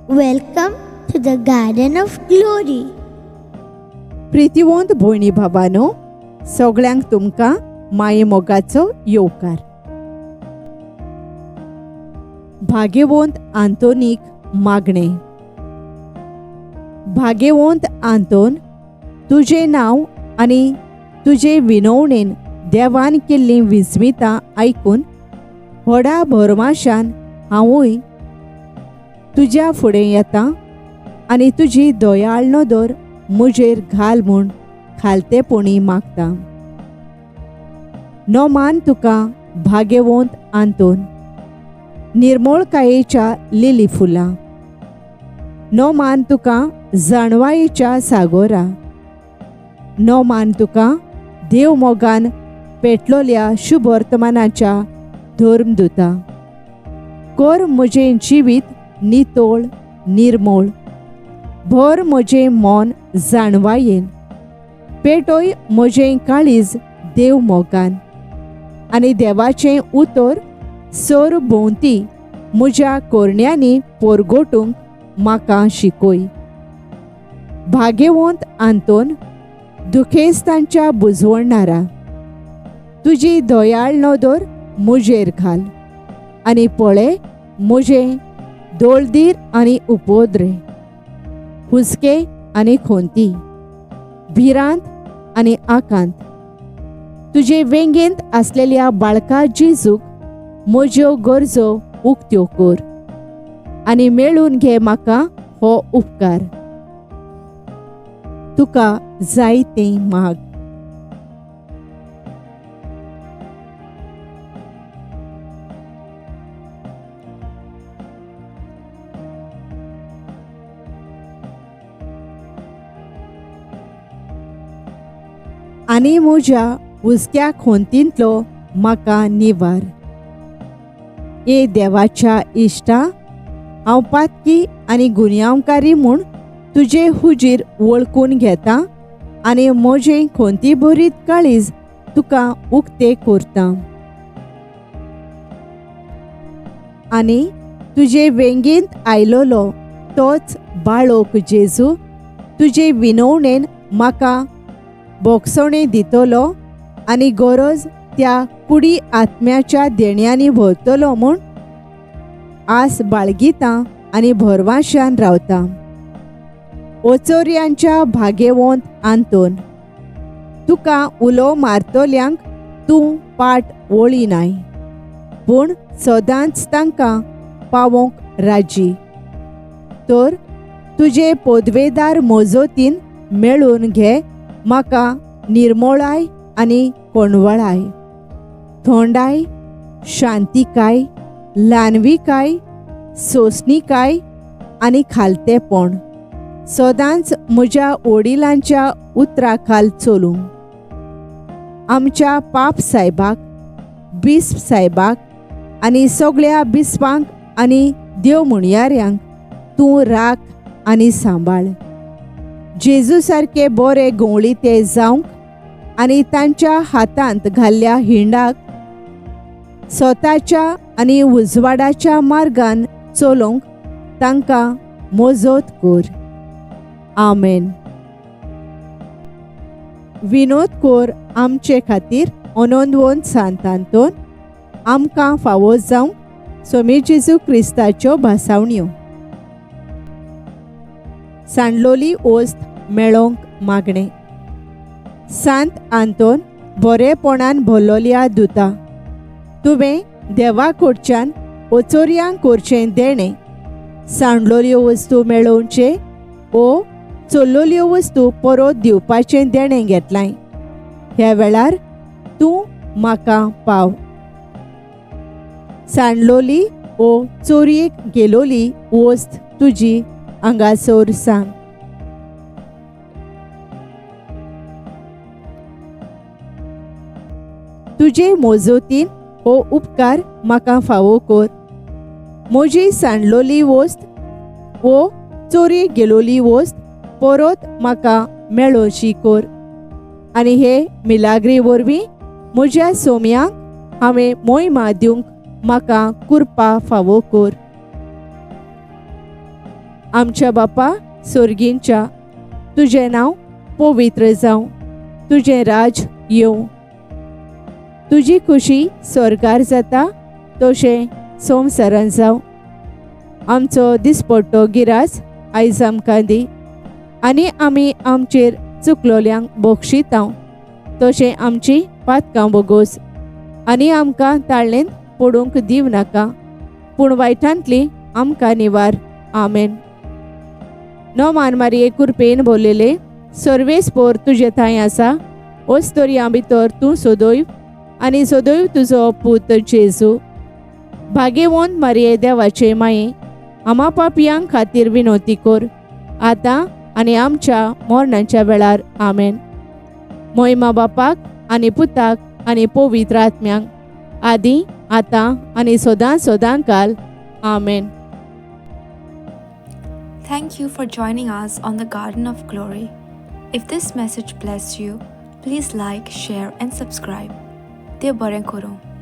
Welcome to the Garden of Glory. प्रितिवंत भयणी भावानो, सगळ्यांक तुमकां माये मोगाचो येवकार. भाग्यवंत आंतोनीक मागणें. भाग्यवंत आंतोन, तुजें नांव आनी तुजे विनवणेन देवान केल्लीं विस्मितां आयकून व्हडा भरमाशान हांवूय तुज्या फुडें येता आनी तुजी दयाळ नदर म्हजेर घाल म्हूण खालतेपणी मागता. नोमान तुका भाग्यवंत आंतोन, निर्मोळकायेच्या लिली फुलां. नोमान तुका जाणवायेच्या सागोरा. नोमान तुका देव मोगान पेटलोल्या शुभवर्तमानाच्या धर्मदुता. कर म्हजें जिवीत नितळ निर्मोळ, भर म्हजें मन जाणवायेन, पेटय म्हजें काळीज देव मोगान आनी देवाचें उतर सर भोंवती म्हज्या कोरण्यांनी पोरगोटूंक म्हाका शिकय. भाग्यवंत आंतोन, दुखेस्तांच्या बुजवणारा, तुजी दयाळ नदर म्हजेर घाल आनी पळय म्हजें दोळदीर आनी उपद्रे, हुस्के आनी खोंती, भिरांत आनी आकांत. तुजे वेंगेंत आसलेल्या बाळका जेजूक म्हज्यो गरजो उक्त्यो कर आनी मेळून घे म्हाका हो उपकार. तुका जाय तें माग. आनी म्हज्या हुस्क्या खोंतींतलो म्हाका निवार. ए देवाच्या इश्टा, हांव पातकी आनी गुन्यांवकारी म्हूण तुजे हुजीर वळखून घेता आनी म्हजें खोंती भरीत काळीज तुका उक्तें करता आनी तुजे वेंगेंत आयलोलो तोच बाळोक जेजू तुजे विनवणेन म्हाका बोगसणें दितलो आनी गरज त्या कुडी आत्म्याच्या देण्यांनी भरतलो म्हूण आस बाळगिता आनी भरवाश्यान रावता. ओचोर्यांच्या भागेवंत आंतोन, तुका उलो मारतल्यांक तूं पाट वळिनाय, पूण सदांच तांकां पावोवंक राजी. तर तुजे पदवेदार मजतीन मेळून घे म्हाका निर्मोळाय आनी कोणवळाय, थोंडाय, शांतिकाय, ल्हानविकाय, सोंसणिकाय आनी खालतेपण सदांच म्हज्या वडिलांच्या उतरा खाल चलूंक. आमच्या पाप सायबाक, बिस्प सायबाक आनी सगळ्या बिस्पांक आनी देव म्हणयाऱ्यांक तूं राख आनी सांबाळ. जेजू सारके बरे गवळी ते जावंक आनी तांच्या हातांत घाल्ल्या हिंडाक स्वताच्या आनी उजवाडाच्या मार्गान चलोवंक तांकां मजत कर. आमेन. विनोद कोर आमचे खातीर अनंदवंत सांत आंतोन, आमकां फावो जावंक स्वामी जेजू क्रिस्ताच्यो भासावण्यो. सांडलोली ओस्त मेळोवंक मागणें. सांत आंतोन, बरेपणान भरलोल्या दुता, तुवें देवा कडच्यान ओचोरयांक करचें देणें, सांडलोल्यो वस्तू मेळोवचें ओ चोरलोल्यो वस्तू परत दिवपाचें देणें घेतलाय. ह्या वेळार तूं म्हाका पाव. सांडलोली ओ चोरयेक गेलोली वस्त तुजी हांगासर सांग. तुजे मजतीन हो उपकार म्हाका फावो कर. म्हजी सांडलोली वस्त वो चोरयेक गेलोली वस्त परत म्हाका मेळोशी कर आनी हे मिलाग्री वरवीं म्हज्या सोम्यांक हांवें मोहिमा दिवंक म्हाका कुरपा फावो कर. आमच्या बापा सोर्गींच्या, तुजें नांव पवित्र जावं, तुजें राज येवं, तुजी खुशी स्वर्गार जाता तशें संवसारान जावं. आमचो दिसपट्टो गिरास आयज आमकां दी आनी आमी आमचेर चुकलोल्यांक बक्षितांव तशें आमची पातकां बोगोस आनी आमकां ताळ्ळेंत पडूंक दिव नाका, पूण वायटांतली आमकां निवार. आमेन. नोमान मारये कुरपेन बोललेले, सर्वेस्पोर तुजे थंय आसा, ओस्तोरयां भितर तूं सोदोय आनी सोदोय तुजो पूत जेजू. भाग्यवंत मारये देवाचे माये, आमा पापयां खातीर विनोती कर, आतां आनी आमच्या मरणाच्या वेळार. आमेन. मोहिमा बापाक आनी पुताक आनी पवित्र आत्म्यांक, आदी आतां आनी सदां सदां काल. आमेन. Thank you for joining us on the Garden of Glory. If this message blessed you, please like, share, and subscribe. देव बरें करूं.